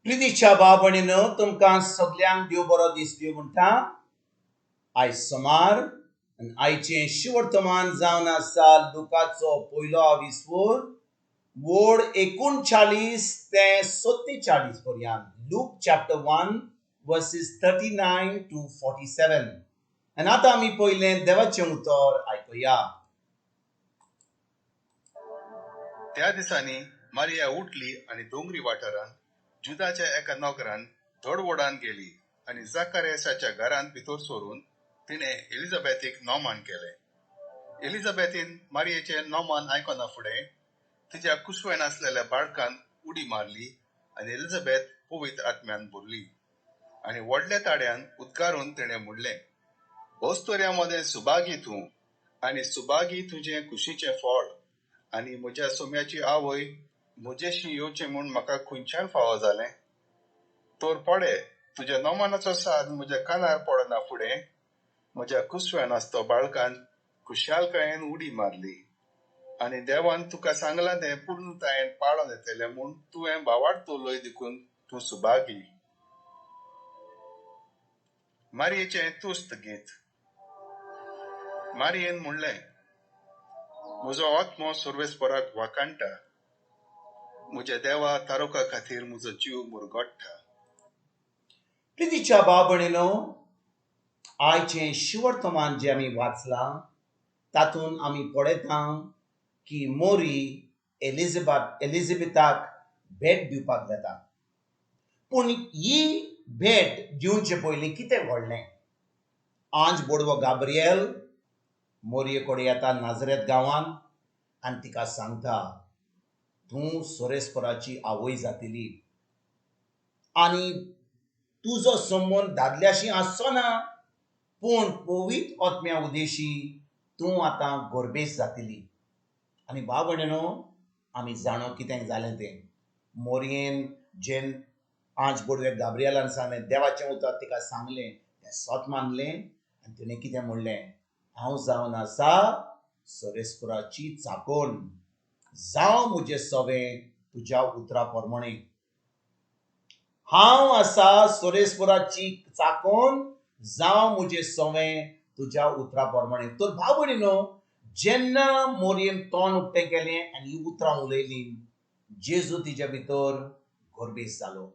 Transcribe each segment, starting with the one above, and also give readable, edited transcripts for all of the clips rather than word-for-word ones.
प्रितीच्या भाव भयणीनो, तुमकां सगल्यांक देव बरो दीस दिवं म्हणटा. आयज सोमार आनी आयचें शिवर्तमान जावन आसा लुकाचो पयलो आविस्वोर वोड 39 ते 47 पर्यंत. Luke chapter 1 verses 39 to 47. आनी आतां आमी पयलें देवाचें उतर आयकुया. त्या दिसांनी मारिया उठली आनी दोंगरी वाठारांत जुदाच्या एका नगरान धडवडान गेली आनी जाकारियासाच्या घरांत भितर सरून तिणें एलिझाबेथीक नोमान केलें. एलिझाबेथीन मारियेचें नोमान आयकना फुडें तिच्या कुसवेन आसलेल्या बाळकान उडी मारली आनी एलिझाबेथ पवित्र आत्म्यान भरली आनी व्हडल्या ताड्यान उद्गारून तिणें म्हणलें, बस्तोऱ्या मदें सुभागी तूं आनी सुभागी तुजें कुशीचें फळ, आनी म्हज्या सोम्याची आवय म्हजेशी येवचें म्हूण म्हाका खंयच्यान फावो जालें? तर पडे तुज्या नोमानाचो साद म्हज्या कानार पडना फुडें म्हज्या कुसव्यान आसतो बाळकान खुशालकायेन उडी मारली आनी देवान तुका सांगलां तें पूर्णतायेन पाळोन येतलें म्हूण तुवें भावार्थ उलय देखून तूं सुभागी. मारयेचें तुस्त गीत. मारयेन म्हणलें, म्हजो आत्मो सर्वेस्पराक वाखाणटा, म्हज्या देवा तारुका खातीर म्हजो जीव मुरगट्टा. प्रितीच्या भाव भयणीनो, आयचें शिवर्तमान जें आमी वाचलां तातूंत आमी पळयता की मोरी एलिझाबेथाक भेट दिवपाक वता. पूण ही भेट दिवचे पयलीं कितें घडलें? आंज बोडवो गाब्रियल मोरये कडेन येता नाजरेत गांवांत आनी तिका सांगता, तूं सोरेस्पराची आवय जातली आनी तुजो संबंद दादल्याशी आसचो ना, पूण पवित्र आत्म्या उदेशी तूं आतां गोरबेस जातली. आनी भाव भयणीनो, आमी जाणो कितें जालें तें. मोरयेन जेन आंज बोडवे गाब्रियलान सांगलें, देवाचें उतर तिका सांगलें, तें सत मानलें आनी तिणें कितें म्हणलें, हांव जावन आसा सोरेस्पराची चाकोन, जावं म्हजें सवें तुज्या उतरा प्रमाणें. हांव आसा सोरेस्पराची चाकोन, जावं म्हजें सवें तुज्या उतरा प्रमाणें. तर भाव भयणीनो, जेन्ना मोरयेन तोंड उक्तें केलें आनी ही उतरां उलयलीं, जेजू तिच्या भितर गोरबेस जालो.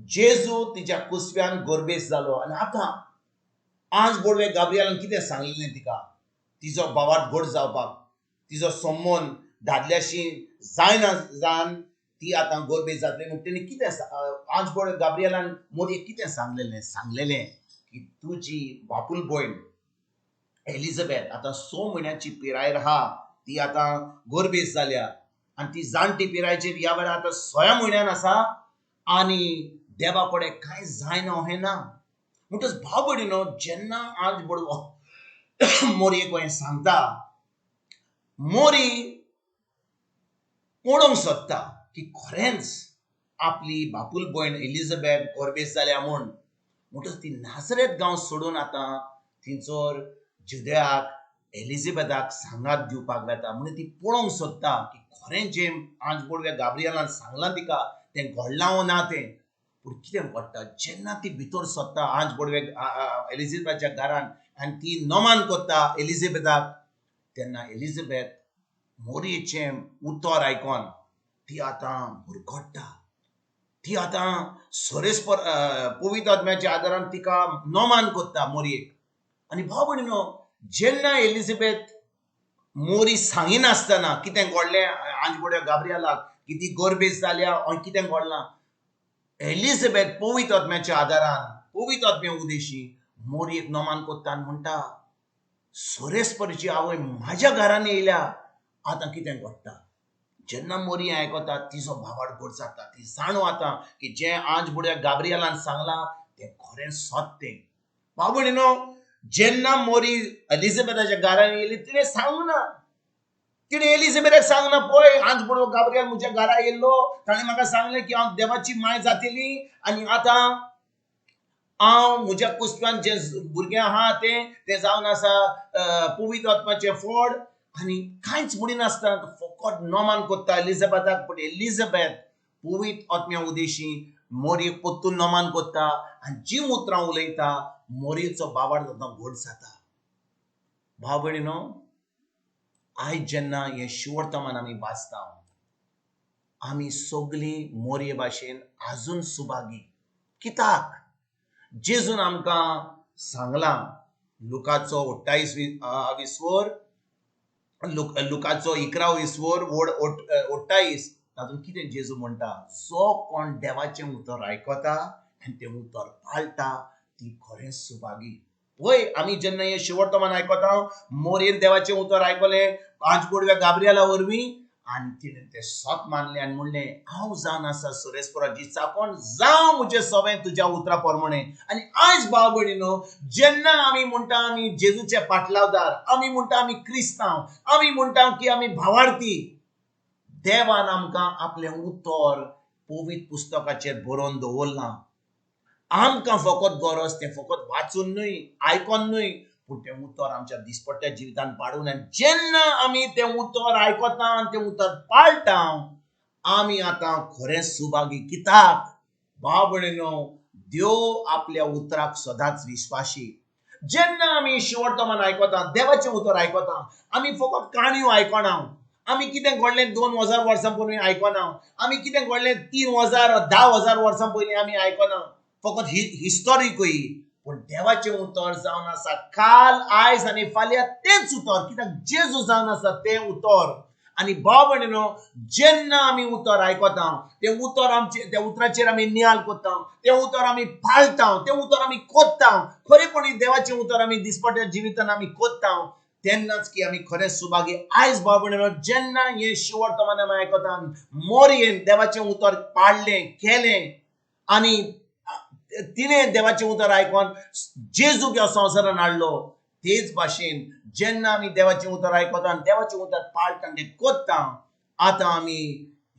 जेजू तिच्या कुसव्यान गोरबेस जालो. आनी आतां आज बोडवे गाब्रियलान कितें सांगलें तिका, तिजो भावार्थ घट जावपाक, तिजो संबंद दादल्याशी जायना जावन ती आतां गोरबेस जातली म्हूण तेणी कितें आज बोडवे गाब्रियलान मोरयेक कितें सांगलेलें? सांगलेलें की तुजी बापूल भयण एलिझाबेथ आतां 6 म्हयन्याची पिरायेर आहा, ती आतां गोरबेस जाल्या आनी ती जाणटी पिरायेचेर ह्या वेळार आतां 6 म्हयन्यान आसा आनी देवा कडेन कांय जायना अहें ना. म्हणटच भाव भयणीनो, जेन्ना आज बोडवो मोरयेक हें सांगता, मोरी पळोवंक सोदता की खरेंच आपली बापूल भयण एलिझाबेथ गोरबेस जाल्या म्हूण. म्हणटच ती नाजरेत गांव सोडून आतां थंयसर जुदयाक एलिझाबेथाक सांगात दिवपाक वता. म्हणून ती पळोवंक सोदता की खरें जें आज बोडव्या गाब्रियलान सांगलां तिका तें घडलां वो ना तें. पूण कितें घडटा, जेन्ना ती भितर सोदता आज बोडवे एलिझाबेथाच्या घरान आनी ती नमान करता एलिझाबेथाक, तेन्ना एलिझाबेथ मोरयेचें उतर आयकोन ती आतां मुरगट्टा. ती आतां सोरेस्पर पवित्र आत्म्याच्या आदारान तिका नमान करता मोरयेक. आनी भाव भयणीनो, जेन्ना एलिझाबेथ मोरी सांगिनासतना कितें घडलें आंज बोडव्या गाब्रियलाक की ती गोरबेस जाल्या आनी कितें घडलां, एलिझाबेथ पवित्र आत्म्याच्या आदारान पवित्र आत्म्या उदेशी मोरयेक नमान करता आनी म्हणटा, सोरेस्पराची आवय म्हाज्या घरान येयल्या, आतां कितें घडटा? जेन्ना मोरी आयकता तिजो भावार्थ घट जाता. ती जाणो आतां की जें आंज बोडव्या गाब्रियलान सांगलां तें खरें सत तें. भाव भयणीनो, जेन्ना मोरी एलिझाबेथाच्या घरान येयली तिणें सांगूं ना, तिणें एलिझाबेथाक सांगना, पळय आंज बोडवो गाब्रियल म्हज्या घरा येयल्लो, ताणें म्हाका सांगलें की हांव देवाची माय जातली आनी आतां हांव म्हज्या कुसव्यान जें भुरगें आहा तें जावन आसा पवित्र आत्म्याचें फळ. आनी कांयच म्हणिनासतना फकत नमान करता एलिझाबेथाक. पूण एलिझाबेथ पवित्र आत्म्या उदेशी मोरयेक परतून नमान करता आनी जीं उतरां उलयता मोरयेचो बाबाड आतां घट जाता. भाव भयणीनो, आयज जेन्ना हें शिवर्तमान आमी वाचता, आमी सगलीं मोरये भाशेन आजून सुभागी. कित्याक जेजून आमकां सांगलां लुकाचो 28 विस्वर, लुकाचो 11 विस्वर वड 28, तातूंत कितें जेजू म्हणटा, जो कोण देवाचें उतर आयकता आनी तें उतर पाळटा ती खरेंच सुभागी. पळय, आमी जेन्ना हें शिवर्तमान आयकता, मोरयेन देवाचें उतर आयकलें 5 बोडव्या गाब्रियला वरवीं आनी तिणें तें सत मानलें आनी म्हणलें, हांव जावन आसा सुरेशपुराची चाकोन, जावं म्हजें सवें तुज्या उतरा प्रमाणें. आनी आयज भाव भयणीनो, जेन्ना आमी म्हणटा आमी जेजूचे पाटलावदार, आमी म्हणटा आमी क्रिस्तांव, आमी म्हणटा की आमी भावार्थी, देवान आमकां आपलें उतर पवित्र पुस्तकाचेर बरोवन दवरलां. आमकां फकत गरज तें फकत वाचून न्हय, आयकोन न्हय, पूण तें उतर आमच्या दिसपट्ट्या जिवितान पाडून. आनी जेन्ना आमी तें उतर आयकता आनी तें उतर पाळटा, आमी आतां खरेंच सुभागी. कित्याक भाव भयणीनो, देव आपल्या उतराक सदांच विश्वासी. जेन्ना आमी शिवर्तमान आयकता, देवाचें उतर आयकता, आमी फकत काणयो आयकना, आमी कितें घडलें 2000 वर्सां पयलीं आयकना, आमी कितें घडलें 3000 10,000 वर्सां पयलीं आमी आयकना, फकत हिस्टोरिकूय, पूण देवाचें उतर जावन आसा काल, आयज आनी फाल्यां तेंच उतर. कित्याक जेजू जावन आसा तें उतर. आनी भाव भयणीनो, जेन्ना आमी उतर आयकता, तें उतर आमचें, त्या उतराचेर आमी नियाल करता, तें उतर आमी पाळटा, तें उतर आमी कोत्ता, खरेपणी देवाचें उतर आमी दिसपट्ट्या जिवितान आमी कोत्ता, तेन्नाच की आमी खरें सुभागी. आयज भाव भयणीनो, जेन्ना हें शिवर्तमान आमी आयकता, मोरयेन देवाचें उतर पाळ्ळें, केलें आनी तिणें देवाचें उतर आयकोन जेजूक ह्या संवसारान हाडलो, तेच भाशेन जेन्ना आमी देवाचें उतर आयकता आनी देवाचें उतर पाळटा आनी तें कोत्ता, आतां आमी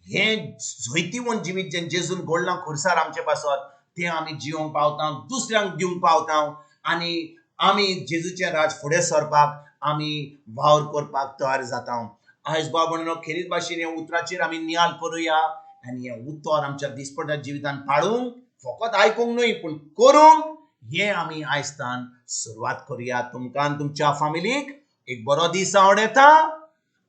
हें जैतिवंत जिवीत जें जेजून घडलां खुर्सार आमचे पासत, तें आमी जिवंक पावता, दुसऱ्यांक दिवंक पावता आनी आमी जेजूचें राज फुडें सरपाक आमी वावर करपाक तयार जाता. आयज भाव भयणीनो, खेरीत भाशेन ह्या उतराचेर आमी नियाल करुया आनी हें उतर आमच्या दिसपट्ट्या जिवितान पाळूंक, फकत आयकूंक न्हय पूण करूंक, हें आमी आयजतान सुरवात करुया. तुमकां आनी तुमच्या फामिलीक एक बरो दीस आवडटा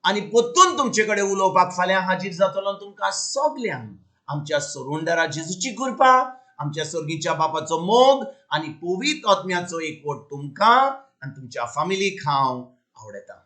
आनी परतून तुमचे कडेन उलोवपाक फाल्यां हाजीर जातलो. तुमकां सगल्यांक आमच्या सोरुंडरा जेजूची कृपा, आमच्या सर्गीच्या बापाचो मोग आनी पवित्र आत्म्याचो एकवट तुमकां आनी तुमच्या फामिलीक हांव आवडटा.